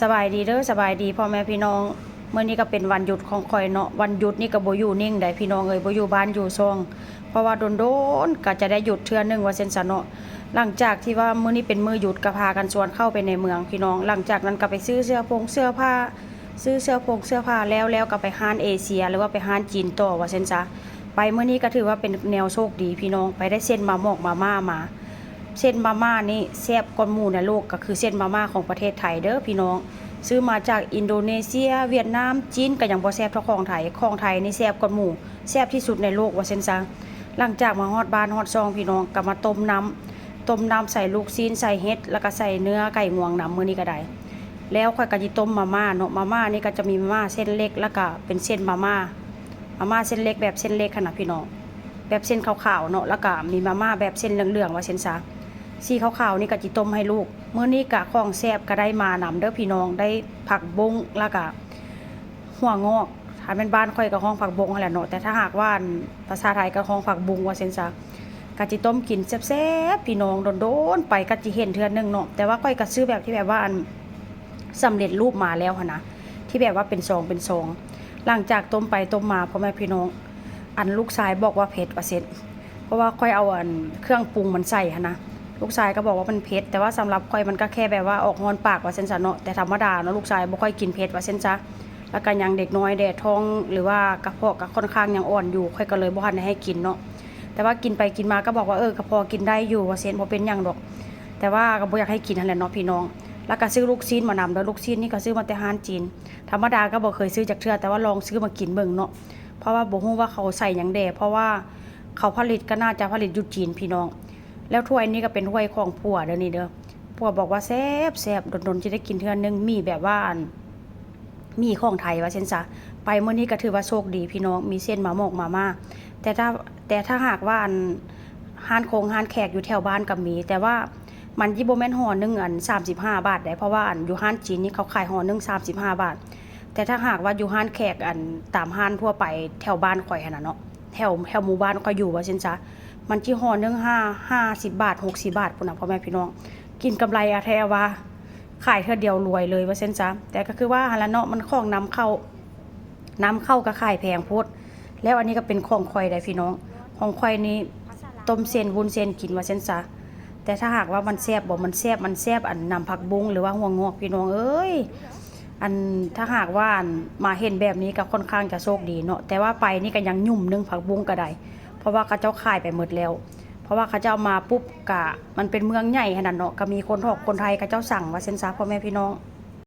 ສະບາຍດີເດີ ສະບາຍດີພໍ່ແມ່ພີ່ນ້ອງ. ມື້ນີ້ກໍເປັນວັນຢຸດຂອງຂ້ອຍເນາະ, ວັນຢຸດນີ້ກໍບໍ່ຢູ່ນິ່ງໃດພີ່ນ້ອງເອີຍ, ບໍ່ຢູ່ບ້ານຢູ່ຊ່ອງ ເພາະວ່າດົນໆກໍຈະໄດ້ຢຸດເທື່ອໜຶ່ງວ່າຊັ້ນຊະເນາະ. ຫຼັງຈາກທີ່ວ່າມື້ນີ້ເປັນມື້ຢຸດ ກໍພາກັນຊວນເຂົ້າໄປໃນເມືອງພີ່ນ້ອງ, ຫຼັງຈາກນັ້ນກໍໄປຊື້ເສື້ອຜົງເສື້ອຜ້າ ຊື້ເສື້ອຜົງເສື້ອຜ້າແລ້ວ ແລ້ວກໍໄປຮ້ານເອເຊຍ ຫຼືວ່າໄປຮ້ານຈີນຕໍ່ວ່າຊັ້ນຊະ. ໄປມື້ນີ້ກໍຖືວ່າເປັນແນວໂຊກດີພີ່ນ້ອງ, ໄປໄດ້ເສັ້ນມາໝອກມາມ່າມາ. ເສັ້ນມາມ່ານີ້ແຊບກວ່າໝູ່ໃນໂລກ ກໍຄືເສັ້ນມາມ່າຂອງປະເທດໄທເດີພີ່ນ້ອງ. ຊື້ມາຈາກອິນໂດເນເຊຍ ຫວຽດນາມ ຈີນ ກໍຍັງບໍ່ແຊບເທົ່າຂອງໄທ. ຂອງໄທນີ້ແຊບກວ່າໝູ່ ແຊບທີ່ສຸດໃນໂລກວ່າຊັ້ນຊະ. ຫຼັງຈາກມາຮອດບ້ານຮອດຊ່ອງພີ່ນ້ອງ ກໍມາຕົ້ມນ້ຳ ຕົ້ມນ້ຳໃສ່ລູກຊີ້ນ ໃສ່ເຫັດ ແລ້ວກໍໃສ່ເນື້ອໄກ່ງວງນຳ ມື້ນີ້ກໍໄດ້. ແລ້ວຂ້ອຍກໍຊິຕົ້ມມາມ່າເນາະ, ມາມ່ານີ້ກໍຈະມີມາມ່າເສັ້ນເລັກ ແລ້ວກໍເປັນເສັ້ນມາມ່າ ມາມ່າເສັ້ນເລັກແບບເສັ້ນເລັກຫັ້ນນະພີ່ນ້ອງ, ແບບເສັ້ນຂາວໆເນາະ, ແລ້ວກໍມີມາມ່າແບບເສັ້ນເຫຼືອງໆວ່າຊັ້ນຊະ. ສີຂາວໆນີ້ກໍຊິຕົ້ມໃຫ້ລູກ. ມື້ນີ້ກະຂອງແຊບກໍໄດ້ມານຳເດີພີ່ນ້ອງ, ໄດ້ຜັກບົ້ງ ແລ້ວກະຫົວງອກ. ຖ້າແມ່ນບ້ານຂ້ອຍກໍຮ້ອງຜັກບົ້ງຫັ້ນແຫຼະເນາະ, ແຕ່ຖ້າຫາກວ່າ ອັນ ພາສາໄທກໍຮ້ອງຜັກບຸ້ງວ່າຊັ້ນຊະ. ກະຊິຕົ້ມກິນແຊບໆພີ່ນ້ອງ, ດົນໆໄປກໍຊິເຫັນເທື່ອໜຶ່ງເນາະ. ແຕ່ວ່າຂ້ອຍກໍຊື້ແບບທີ່ແບບວ່າ ອັນ ສຳເລັດຮູບມາແລ້ວຫັ້ນນະ, ທີ່ແບບວ່າເປັນຊອງເປັນຊອງ. ຫຼັງຈາກຕົ້ມໄປຕົ້ມມາພໍ່ແມ່ພີ່ນ້ອງ, ອັນ ລູກຊາຍບອກວ່າເຜັດວ່າຊັ້ນ, ເພາະວ່າຂ້ອຍເອົາ ອັນ ເຄື່ອງປຸງມັນໃສ່ຫັ້ນນະ. ລູກຊາຍກໍບອກວ່າມັນເຜັດ, ແຕ່ວ່າສຳລັບຂ້ອຍມັນກໍແຄ່ແບບວ່າອອກຮ້ອນປາກວ່າຊັ້ນຊະເນາະ, ແຕ່ທຳມະດາເນາະ ລູກຊາຍບໍ່ຄ່ອຍກິນເຜັດວ່າຊັ້ນຊະ. ແລ້ວກໍຍັງເດັກນ້ອຍແດ່, ທ້ອງ ຫຼືວ່າກະເພາະກໍຄ່ອນຂ້າງຍັງອ່ອນຢູ່, ຂ້ອຍກໍເລີຍບໍ່ທັນໄດ້ໃຫ້ກິນເນາະ. ແຕ່ວ່າກິນໄປກິນມາກໍບອກວ່າ ເອີ ກະພໍກິນໄດ້ຢູ່ວ່າຊັ້ນ, ບໍ່ເປັນຫຍັງດອກ. ແຕ່ວ່າກໍບໍ່ຢາກໃຫ້ກິນຫັ້ນແຫຼະເນາະພີ່ນ້ອງ. ແລ້ວກໍຊື້ລູກຊີ້ນມານຳເດີ, ລູກຊີ້ນນີ້ກໍຊື້ມາແຕ່ຮ້ານຈີນ. ທຳມະດາກໍບໍ່ເຄີຍຊື້ຈັກເທື່ອ, ແຕ່ວ່າລອງຊື້ມາກິນເບິ່ງເນາະ, ເພາະວ່າບໍ່ຮູ້ວ່າເຂົາໃສ່ຫຍັງແດ່, ເພາະວ່າເຂົາຜະລິດກໍໜ້າຈະຜະລິດຢູ່ຈີນພີ່ນ້ອງ. ແລ້ວຖ້ວຍນີ້ກໍເປັນຖ້ວຍຂອງຜົວເດີນີ້ເດີ, ຜົວບອກວ່າແຊບໆ ດົນໆຊິໄດ້ກິນເທື່ອໜຶ່ງ, ມີແບບວ່າ ອັນ ມີຂອງໄທວ່າຊັ້ນຊະ. ໄປມື້ນີ້ກໍຖືວ່າໂຊກດີພີ່ນ້ອງ, ມີເສັ້ນມາໝອກມາມ່າ. ແຕ່ຖ້າ ແຕ່ຖ້າຫາກວ່າ ອັນ ຮ້ານຄົງຮ້ານແຂກຢູ່ແຖວບ້ານກໍມີ, ແຕ່ວ່າມັນຊິບໍ່ແມ່ນຫໍ່ໜຶ່ງ ອັນ ສາມສິບຫ້າບາດໃດ, ເພາະວ່າ ອັນ ຢູ່ຮ້ານຈີນນີ້ເຂົາຂາຍຫໍ່ໜຶ່ງສາມສິບຫ້າບາດ. ແຕ່ຖ້າຫາກວ່າຢູ່ຮ້ານແຂກ ອັນ ຕາມຮ້ານທົ່ວໄປແຖວບ້ານຂ້ອຍຫັ້ນນະເນາະ, ແຖວ ແຖວໝູ່ບ້ານຂ້ອຍຢູ່ວ່າຊັ້ນຊະ, ມັນຊິຫໍ່ໜຶ່ງຫ້າ ຫ້າສິບບາດ ຫົກສິບບາດພຸ້ນນະ ພໍ່ແມ່ພີ່ນ້ອງ. ກິນກຳໄລອາແທ້ວ່າ ຂາຍເທື່ອດຽວລວຍເລີຍວ່າຊັ້ນຊະ. ແຕ່ກໍຄືວ່າຫັ້ນລະເນາະ, ມັນຂອງນຳເຂົ້າ ນຳເຂົ້າກໍຂາຍແພງໂພດ. ແລ້ວອັນນີ້ກໍເປັນຂອງຂ້ອຍໄດ໋ພີ່ນ້ອງ, ຂອງຂ້ອຍນີ້ຕົ້ມເສັ້ນວຸ້ນເສັ້ນກິນວ່າຊັ້ນຊະ. ແຕ່ຖ້າຫາກວ່າມັນແຊບບໍ່ ມັນແຊບ ມັນແຊບ ອັນ ນຳຜັກບຸ້ງ ຫຼືວ່າຫົວງອກພີ່ນ້ອງເອີຍ. ອັນ ຖ້າຫາກວ່າ ອັນ ມາເຫັນແບບນີ້ກໍຄ່ອນຂ້າງຈະໂຊກດີເນາະ, ແຕ່ວ່າໄປນີ້ກໍຍັງຫຍຸ້ມໜຶ່ງຜັກບຸ້ງກໍໄດ້, ເພາະວ່າເຂົາເຈົ້າຂາຍໄປໝົດແລ້ວ. ເພາະວ່າເຂົາເຈົ້າເອົາມາປຸບ ກະມັນເປັນເມືອງໃຫຍ່ຫັ້ນນະເນາະ, ກະມີຄົນທອກຄົນໄທເຂົາເຈົ້າສັ່ງວ່າຊັ້ນຊະ ພໍ່ແມ່ພີ່ນ້ອງ.